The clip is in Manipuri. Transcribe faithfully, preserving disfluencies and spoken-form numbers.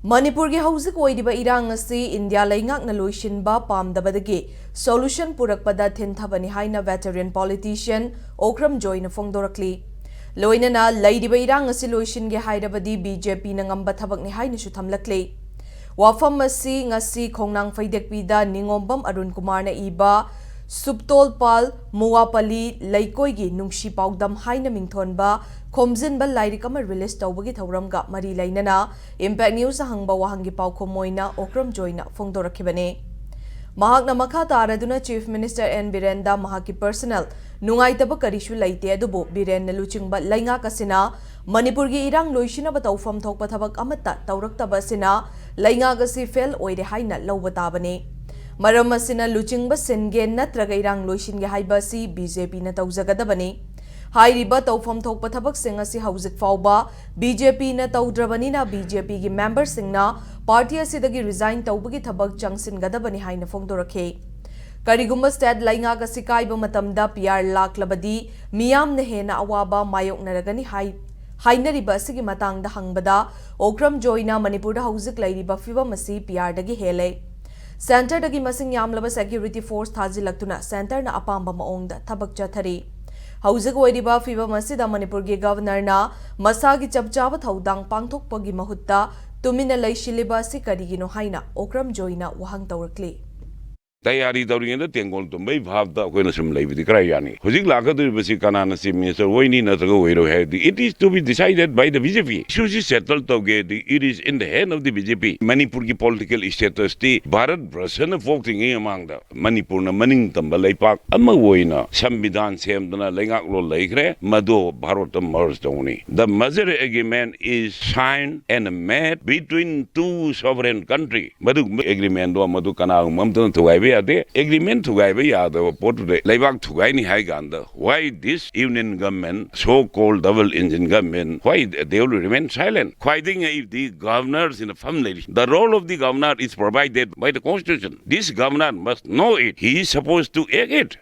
ꯃꯅꯤꯄꯨꯔꯒꯤ ꯍꯧꯖꯤꯛ ꯑꯣꯏꯔꯤꯕ ꯏꯔꯥꯡ ꯑꯁꯤ ꯏꯟꯗꯤꯌꯥ ꯂꯩꯉꯥꯛꯅ ꯂꯣꯏꯁꯤꯟꯕ ꯄꯥꯝꯗꯕꯗꯒꯤ solution ꯄꯨꯔꯛꯄꯗ ꯊꯤꯟꯊꯕꯅꯤ ꯍꯥꯏꯅ veteran politician ꯑꯣꯀ꯭ꯔꯝ ꯖꯣꯏꯅ ꯐꯣꯡꯗꯣꯔꯛꯂꯤ꯫ ꯂꯣꯏꯅꯅ ꯂꯩꯔꯤꯕ ꯏꯔꯥꯡ ꯑꯁꯤ ꯂꯣꯏꯁꯤꯟꯒꯦ ꯍꯥꯏꯔꯕꯗꯤ BJPꯅ ꯉꯝꯕ ꯊꯕꯛꯅꯤ ꯍꯥꯏꯅꯁꯨ ꯊꯝꯂꯛꯂꯤ꯫ ꯋꯥꯐꯝ ꯑꯁꯤ ꯉꯁꯤ ꯈꯣꯡꯅꯥꯡ ꯐꯩꯗꯦꯛꯄꯤꯗ ꯅꯤꯉꯣꯝꯕꯝ ꯑꯔꯨꯟ ꯀꯨꯃꯥꯔꯅ ꯏꯕ ꯁꯨꯞꯇꯣꯜꯄꯥꯜ ꯃꯨꯋꯥꯄꯂꯤ ꯂꯩꯀꯣꯏꯒꯤ ꯅꯨꯡꯁꯤ ꯄꯥꯎꯗꯝ ꯍꯥꯏꯅ ꯃꯤꯡꯊꯣꯟꯕ ꯈꯣꯝꯖꯤꯟꯕ ꯂꯥꯏꯔꯤꯛ ꯑꯃ release ꯇꯧꯕꯒꯤ ꯊꯧꯔꯝꯒ ꯃꯔꯤ ꯂꯩꯅꯅ Impact News ꯍꯪꯕ ꯋꯥꯍꯪꯒꯤ ꯄꯥꯎꯈꯨꯝ ꯑꯣꯏꯅ ꯑꯣꯀ꯭ꯔꯝ ꯖꯣꯏꯅ ꯐꯣꯡꯗꯣꯔꯛꯈꯤꯕꯅꯤ꯫ ꯃꯍꯥꯛꯅ ꯃꯈꯥ ꯇꯥꯔꯗꯨꯅ Chief Minister N ꯕꯤꯔꯦꯟꯗ ꯃꯍꯥꯛꯀꯤ personal ꯅꯨꯡꯉꯥꯏꯇꯕ ꯀꯔꯤꯁꯨ ꯂꯩꯇꯦ, ꯑꯗꯨꯕꯨ ꯕꯤꯔꯦꯟꯅ ꯂꯨꯆꯤꯡꯕ ꯂꯩꯉꯥꯛ ꯑꯁꯤꯅ ꯃꯅꯤꯄꯨꯔꯒꯤ ꯏꯔꯥꯡ ꯂꯣꯏꯁꯤꯟꯅꯕ ꯇꯧꯐꯝ ꯊꯣꯛꯄ ꯊꯕꯛ ꯑꯃꯠꯇ ꯇꯧꯔꯛꯇꯕ ꯑꯁꯤꯅ ꯂꯩꯉꯥꯛ ꯑꯁꯤ fail ꯑꯣꯏꯔꯦ ꯍꯥꯏꯅ ꯂꯧꯕ ꯇꯥꯕꯅꯤ꯫ ꯃꯔꯝ ꯑꯁꯤꯅ ꯂꯨꯆꯤꯡꯕ ꯁꯤꯟꯒꯦ ꯅꯠꯇ꯭ꯔꯒ ꯏꯔꯥꯡ ꯂꯣꯏꯁꯤꯟꯒꯦ ꯍꯥꯏꯕ ꯑꯁꯤ BJPꯅ ꯇꯧꯖꯒꯗꯕꯅꯤ꯫ ꯍꯥꯏꯔꯤꯕ ꯇꯧꯐꯝ ꯊꯣꯛꯄ ꯊꯕꯛꯁꯤꯡ ꯑꯁꯤ ꯍꯧꯖꯤꯛ ꯐꯥꯎꯕ BJPꯅ ꯇꯧꯗ꯭ꯔꯕꯅꯤꯅ BJPꯒꯤ memberꯁꯤꯡꯅ party ꯑꯁꯤꯗꯒꯤ resign ꯇꯧꯕꯒꯤ ꯊꯕꯛ ꯆꯪꯁꯤꯟꯒꯗꯕꯅꯤ ꯍꯥꯏꯅ ꯐꯣꯡꯗꯣꯔꯛꯈꯤ꯫ ꯀꯔꯤꯒꯨꯝꯕ state ꯂꯩꯉꯥꯛ ꯑꯁꯤ ꯀꯥꯏꯕ ꯃꯇꯝꯗ PR ꯂꯥꯛꯂꯕꯗꯤ ꯃꯤꯌꯥꯝꯅ ꯍꯦꯟꯅ ꯑꯋꯥꯕ ꯃꯥꯌꯣꯛꯅꯔꯒꯅꯤ ꯍꯥꯏ-, ꯍꯥꯏꯅꯔꯤꯕ ꯑꯁꯤꯒꯤ ꯃꯇꯥꯡꯗ ꯍꯪꯕꯗ ꯑꯣꯀ꯭ꯔꯝ ꯖꯣꯏꯅ ꯃꯅꯤꯄꯨꯔꯗ ꯍꯧꯖꯤꯛ ꯂꯩꯔꯤꯕ ꯐꯤꯕꯝ ꯑꯁꯤ PRꯗꯒꯤ ꯍꯦꯜꯂꯦ꯫ Centreꯗꯒꯤ ꯃꯁꯤꯡ ꯌꯥꯝꯂꯕ security force ꯊꯥꯖꯤꯜꯂꯛꯇꯨꯅ centreꯅ ꯑꯄꯥꯝꯕ ꯃꯑꯣꯡꯗ ꯊꯕꯛ ꯆꯠꯊꯔꯤ꯫ ꯍꯧꯖꯤꯛ ꯑꯣꯏꯔꯤꯕ ꯐꯤꯕꯝ ꯑꯁꯤꯗ ꯃꯅꯤꯄꯨꯔꯒꯤ governorꯅ ꯃꯁꯥꯒꯤ ꯆꯞ ꯆꯥꯕ ꯊꯧꯗꯥꯡ ꯄꯥꯡꯊꯣꯛꯄꯒꯤ ꯃꯍꯨꯠꯇ ꯇꯨꯃꯤꯟꯅ ꯂꯩꯁꯤꯜꯂꯤꯕ ꯑꯁꯤ ꯀꯔꯤꯒꯤꯅꯣ ꯍꯥꯏꯅ ꯑꯣꯀ꯭ꯔꯝ ꯖꯣꯏꯅ ꯋꯥꯍꯪ ꯇꯧꯔꯛꯂꯤ꯫ ꯇꯌꯥꯔꯤ ꯇꯧꯔꯤꯉꯩꯗ ꯇꯦꯡꯒꯣꯜ ꯇꯨꯝꯕꯩ ꯚꯥꯞꯇ ꯑꯩꯈꯣꯏꯅ ꯁꯨꯝ ꯂꯩꯕꯗꯤ ꯀꯔꯥꯏ ꯌꯥꯅꯤ? ꯍꯧꯖꯤꯛ ꯂꯥꯛꯀꯗꯧꯔꯤꯕꯁꯤ ꯀꯅꯥꯅ Chief Minister ꯑꯣꯏꯅꯤ ꯅꯠꯇ꯭ꯔꯒ ꯑꯣꯏꯔꯣꯏ ꯍꯥꯏꯔꯗꯤ, it is to be decided by the BJP. Issueꯁꯤ settle ꯇꯧꯒꯦꯗꯤ, it is in the hand of the BJP. ꯃꯅꯤꯄꯨꯔꯒꯤ political statusꯇꯤ ꯚꯥꯔꯠ ꯕ꯭ꯔꯁꯅ ꯄꯣꯛꯇ꯭ꯔꯤꯉꯩ ꯃꯃꯥꯡꯗ ꯃꯅꯤꯄꯨꯔꯅ ꯃꯅꯤꯡ ꯇꯝꯕ ꯂꯩꯄꯥꯛ ꯑꯃ ꯑꯣꯏꯅ ꯁꯪꯕꯤꯙꯥꯟ ꯁꯦꯝꯗꯅ ꯂꯩꯉꯥꯛꯂꯣꯟ ꯂꯩꯈ꯭ꯔꯦ, ꯃꯗꯨ ꯚꯥꯔꯠꯇ merge ꯇꯧꯅꯤ꯫ The merger agreement is signed and made between two sovereign country. ꯃꯗꯨꯒꯨꯝꯕ agreementꯗꯣ ꯃꯗꯨ ꯀꯅꯥꯒꯨꯝꯕ ꯑꯝꯇꯅ ꯊꯨꯒꯥꯏꯕ ꯌꯥꯗꯦ꯫ Agreement ꯊꯨꯒꯥꯏꯕ ꯌꯥꯗꯕ ꯄꯣꯠꯇꯨꯗ ꯂꯩꯕꯥꯛ ꯊꯨꯒꯥꯏꯅꯤ ꯍꯥꯏ ꯀꯥꯟꯗ, why this union government, so called double engine government, why they will remain silent? ꯈ꯭ꯋꯥꯏꯗꯒꯤ ꯉꯛꯏꯕꯗꯤ governorꯁꯤꯅ ꯐꯝ ꯂꯩꯔꯤ꯫ The role of the governor is provided by the constitution. This governor must know it. He is supposed to act it.